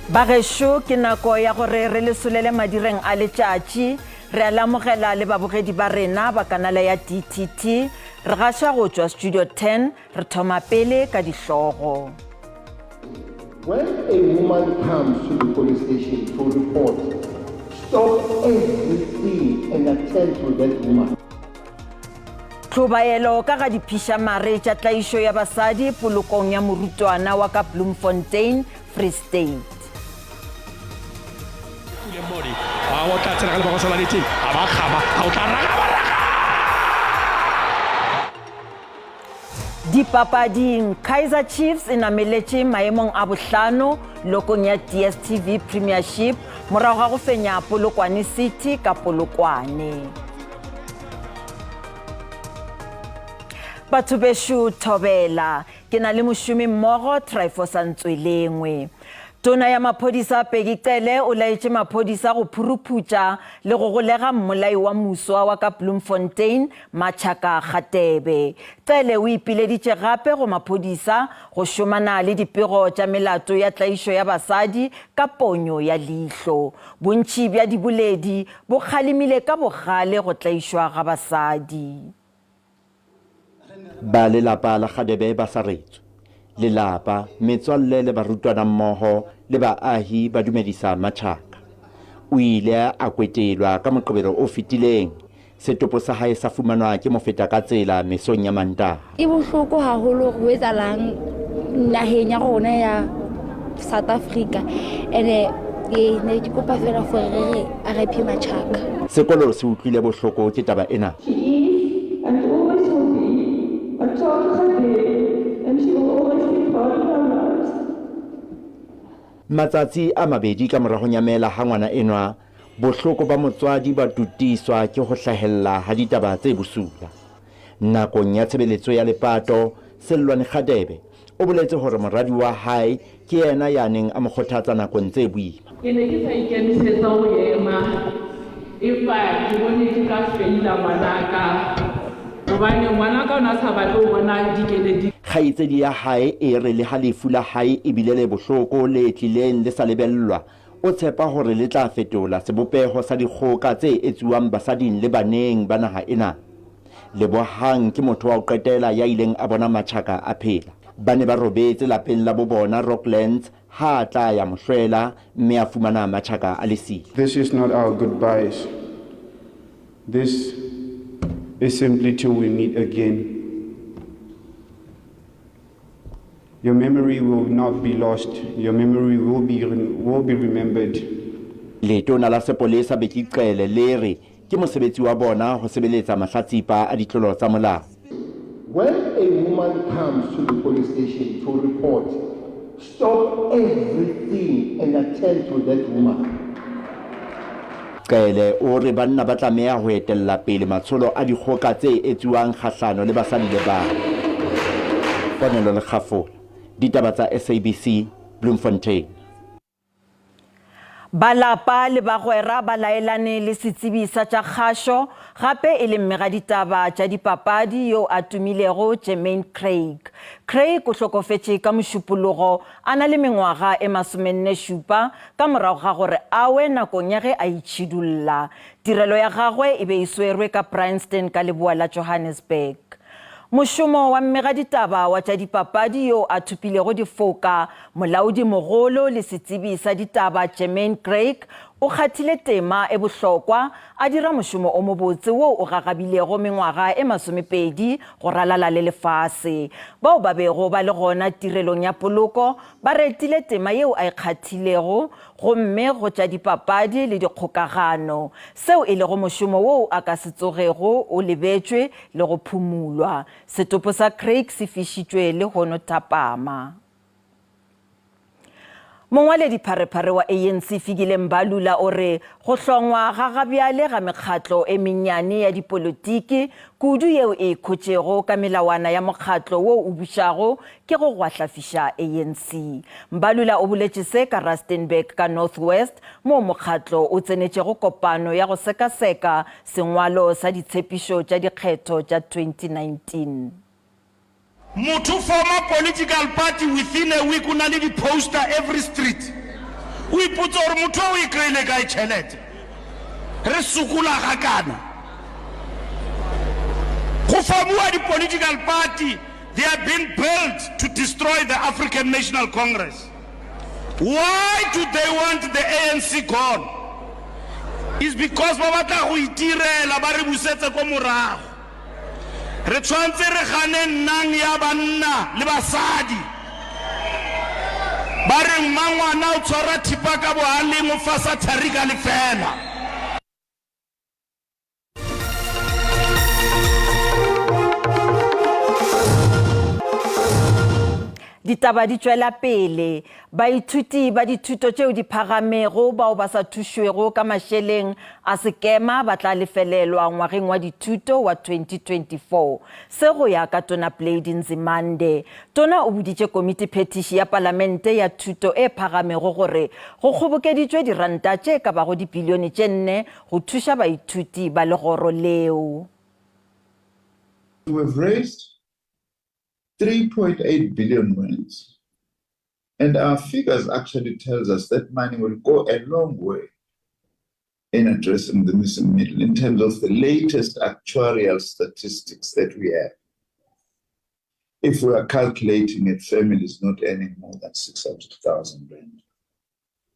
Bagešo, ke nako ya gore re le solele madireng a letšatši. Re a le amogela le babogedi ba rena ba kanala ya DTT. Re gaša go tšwa Studio 10, re thoma pele ka dihlogo. When a woman comes to the police station to report, stop everything and attend to that woman. Tlhobaelo ka ga diphišamare tša tlaišo ya basadi polokong ya morutwana wa ka Bloemfontein, Free State. Pule Mmodi a o tla tsena ka lebokoso la neteng a ba kgama a o tla raga ba raga. Dipapading, Kaizer Chiefs e nameletše maemong a bohlano lokong ya DStv Premiership morago ga go fenya Polokwane City ka Polokwane. Batho bešo thobela, ke na le mošomi mmogo Tryphosa Ntswelengwe. Tona ya maphodisa Bheki Cele o laetše maphodisa go phuruphutša le go golega mmolai wa moswa wa ka Bloemfontein, Machaka Kgatebe. Cele o ipileditše gape go maphodisa go šomana le dipego tša melato ya tlaišo ya basadi ka ponyo ya leihlo. Bontši bja diboledi bo kgalemile ka bogale go tlaišwa ga basadi. Ba lelapa la Kgadebe ba saretswe. Lelapa, metswalle le barutwanammogo le baahi ba dumedisa Machaka. O ile a kwetelwa ka Moqebelo o fetileng. Setopo sa hae sa fumanwa ke mofetakatsela mesong ya Mantaha. E bohloko haholo hore ho etsahalang naheng ya rona ya South Africa ene ke ne ke kopa fela gore re re RIP Machaka. Sekolo se utlwile bohloko ke taba ena. She is and always will be Machaka Kgadebe and she will always be part of our lives. Matsatsi a mabedi ka mora ho nyamela ha ngwana enwa, bohloko ba motswadi ba totiswa ke ho hlahella ha ditaba tse bosula. Nakong ya tshebeletso ya lepato, Sellwane Kgadebe o boletse hore moradi wa hae ke yena ya neng a mo kgothatsa nakong tse boima. Ke ne ke sa ikemisetsa ho ema, empa ke bone ke tla feila ngwanaka hobane ngwanaka o ne a sa batle ho bona dikeledi. Kgaitsedi ya hae e re le ha lefu la hae e bile le bohloko le tlileng le sa lebellwa, o tshepa hore le tla fetola sebopeho sa dikgoka tse etsuwang basading le baneng ba naha ena. Lebohang ke motho wa ho qetela ya ileng a bona Machaka a phela. Ba ne ba robetse lapeng la bo bona Rocklands ha a tla ya mohlwela mme a fumana Machaka a le siyo. This is not our goodbyes. This is simply till we meet again. Your memory will not be lost. Your memory will be, will be remembered. Letona la sepolesa Bheki Cele le re ke mosebetsi wa bona ho sebeletsa mahlatsipa a ditlolo tsa molao. When a woman comes to the police station to report, stop everything and attend to that woman. Cele o re banna ba tlameha ho etella pele matsholo a dikgoka tse etsuwang kgahlano le basadi le bana. Ponelo Lekgafola, Ditaba tsa SABC, Bloemfontein. Ba lapa le bagwera ba laelane le setsebi sa tša kgašo gape e le mmegaditaba tša dipapadi yo a tumilego Jermaine Craig. Craig o hlokofetše ka Mošupologo a na le mengwaga e masomennešupa ka morago ga gore a we nakong ya ge a itšhidulla. Tirelo ya gagwe e be e swerwe ka Bryanston ka leboa la Johannesburg. Mošomo wa mmegaditaba wa tša dipapadi yo a thopilego difoka, molaodimogolo le setsebi sa ditaba Jermaine Craig o kgathile tema e bohlokwa a dira mošomo o mobotse wo o gagabilego mengwaga e masomepedi go ralala le lefase. Bao ba bego ba le gona tirelong ya poloko ba retile tema yeo a e kgathilego gomme go tša dipapadi le dikgokagano, seo e lego mošomo woo a ka se tsogego o lebetšwe le go phumulwa. Setopo sa Craig se fišitšwe lehono thapama. Mongwaledipharephare wa ANC Fikile Mbalula o re go hlongwa ga gabjale ga mekgatlo e mennyane ya dipolotiki, kudu yeo e ikhotšego ka melawana ya mokgatlo wo o bušago, ke go gwahlafiša ANC. Mbalula o boletše se ka Rustenburg ka North West moo mokgatlo o tsenetšego kopano ya go sekaseka sengwalo sa ditshepišo tša dikgetho tša 2019. Motho forma political party within a week o na le di poster every street. O ipotse gore motho o e kry-ile kae tšhelete. Re sokola gakana. Go formiwa di-political party, they are being built to destroy the African National Congress. Why do they want the ANC gone? Is because ba batla go itirela ba re busetse ko morago. Re tshwanetse re gane nnang ya banna le basadi. Ba re mmangwana o tshwara thipa ka bohaleng o fasa thari ka lefela. Ditaba di tšwela pele. Baithuti ba dithuto tšeo di phagamego bao ba sa thušwego ka mašeleng a sekema ba tla lefelelwa ngwageng wa dithuto wa 2024. Se go ya ka Tona Blade Nzimande. Tona o boditše komitiphethiši ya Palamente ya Thuto e Phagamego gore go kgobokeditšwe diranta tše ka bago dibilione tše nne go thuša baithuti ba legoro leo. We've raised 3.8 billion rands. And our figures actually tells us that money will go a long way in addressing the missing middle in terms of the latest actuarial statistics that we have. If we are calculating it, families not earning more than 600,000 rand.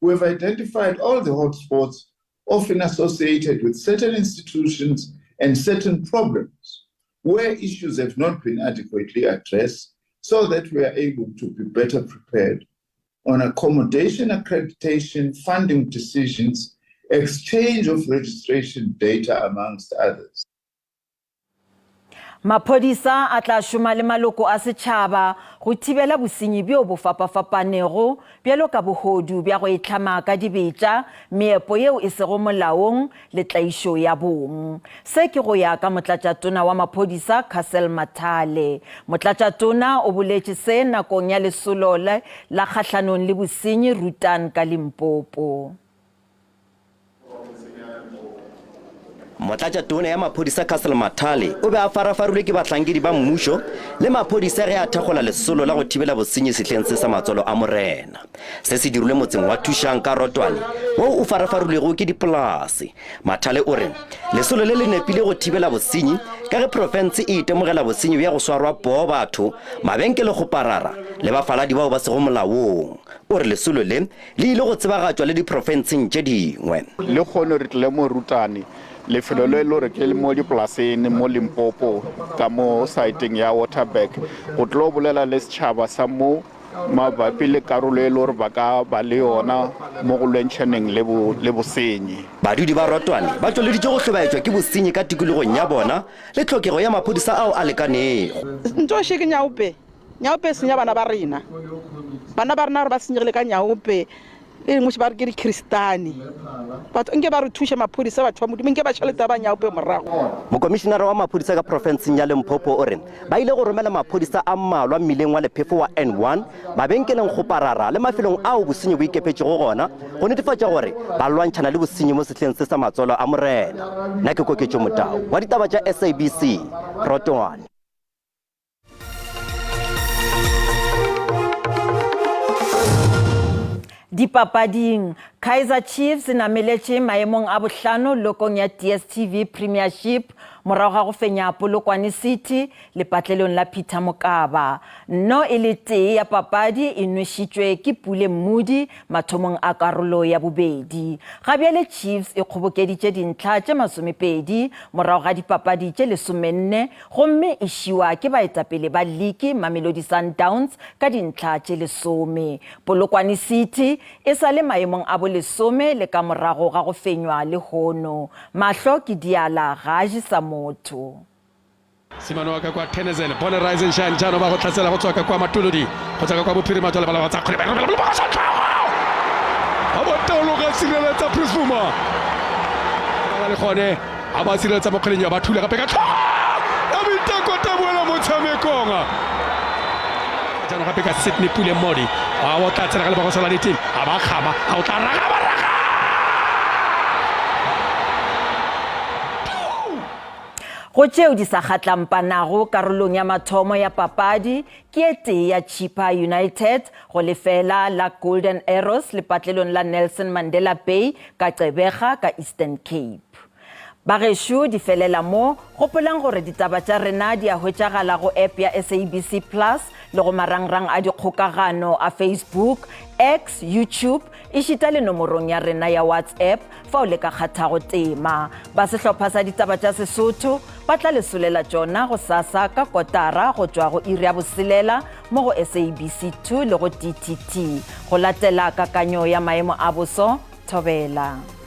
We have identified all the hotspots often associated with certain institutions and certain problems where issues have not been adequately addressed so that we are able to be better prepared on accommodation accreditation, funding decisions, exchange of registration data, amongst others. Maphodisa a tla šoma le maloko a setšhaba go thibela bosenyi bjo bo fapafapanego bjalo ka bohodu bja go itlhama ka dibetša, meepo yeo e sego molaong le tlaišo ya bong. Se ke go ya ka Motlatšatona wa Maphodisa Cassel Mathale. Motlatšatona o boletše se nakong ya lesolo le la kgahlanong le bosenyi Rutan ka Limpopo. Motlatšatona ya maphodisa Castle Mathale o be a farafarilwe ke bahlankedi ba mmušo le maphodisa ge a thakgola lesolo la go thibela bosenyi sehleng se sa matswalo a morena. Se se dirilwe motseng wa Thušang ka Rotwane woo o farafarilwego ke dipolase. Mathale o re lesolo le le nepile go thibela bosenyi ka ge profense e itemogela bosenyi bja go swarwa poo batho, mabenkelekgoparara le bafaladi bao ba sego molaong. O re lesolo le Le ile go tsebagatšwa le diprofenseng tše dingwe. Lehono re tlile mo Rutane, lefelo le e le gore ke mo dipolaseng mo Limpopo ka mo saeteng ya Waterberg, go tlo bolela le setšhaba sa mo mabapi le karolo e le gore ba ka ba le yona mo go lwantšhaneng le bosenyi. Badudi ba Rotwane ba tšweleditše go hlobaetšwa ke bosenyi ka tikologong ya bona le tlhokego ya maphodisa ao a lekanego. Ntoši ke nyaope. Nyaope e senya bana ba rena. Bana ba rena gore ba senyegile ka nyaope e lengwe ba re ke dikristane. Batho nke ba re thuše maphodisa batho ba Modimo nke ba tšhelete ya ba nyaope morago. Mokomišinara wa maphodisa ka profenseng ya Limpopo o re ba ile go romela maphodisa a mmalwa mmileng wa lephefo wa N1, mabenkeleng kgoparara le mafelong ao bosenyi bo ikepetšego gona go netefatša gore ba lwantšhana le bosenyi mo sehleng se sa matswalo a morena. Nna ke Koketšo Motau wa ditaba tša SABC, Rotwane. Dipapading, Kaizer Chiefs e nameletše maemong a bohlano lokong ya DStv Premiership morago ga go fenya Polokwane City lepatlelong la Peter Mokaba. Nno e le tee ya papadi e nwešitšwe ke Pule Mmodi mathomong a karolo ya bobedi. Ga bjale Chiefs e kgobokeditše dintlha tše masomepedi morago ga dipapadi tše lesomenne gomme e šiwa ke baetapele ba liki Mamelodi Sundowns ka dintlha tše lesome. Polokwane City e sa le maemong a bolesome le ka morago ga go fenywa lehono. Mahlo ke diala ga a je sa motho. Simane wa ka kwa Tennyson, bone Rise and Shine jaanong ba go tlhasela go tswa ka kwa Matolodi, go tswa ka kwa Bophirima jwale ba ba tsa kgwele ba romela ba sa tlhogo. Ba botologa sireletsa Bruce Bvuma. Ba le gone A ba sireletsa mo kgweleng ya ba thula gape ka tlhogo ya boiteko taboela motshamekong. Jaanong gape ka Sydney Pule Mmodi a o tla tsena ka lebago sola team a ba kgama a o tla raga ba raga. Go tšeo di sa kgatlampanago karolong ya mathomo ya papadi ke e tee ya Chippa United go lefela la Golden Arrows lepatlelong la Nelson Mandela Bay ka Gqeberha ka Eastern Cape. Bagešo di felela mo, gopolang gore ditaba tša rena di a hwetšagala go app ya SABC Plus le go marangrang a dikgokagano a Facebook, X, YouTube ešita le nomorong ya rena ya WhatsApp fao le ka kgathago tema. Ba sehlopha sa ditaba tša Sesotho ba tla le solela tšona gosasa ka kotara go tšwa go iri ya boselela mo go SABC 2 le go DTT. Go latela kakanyo ya maemo a boso, thobela.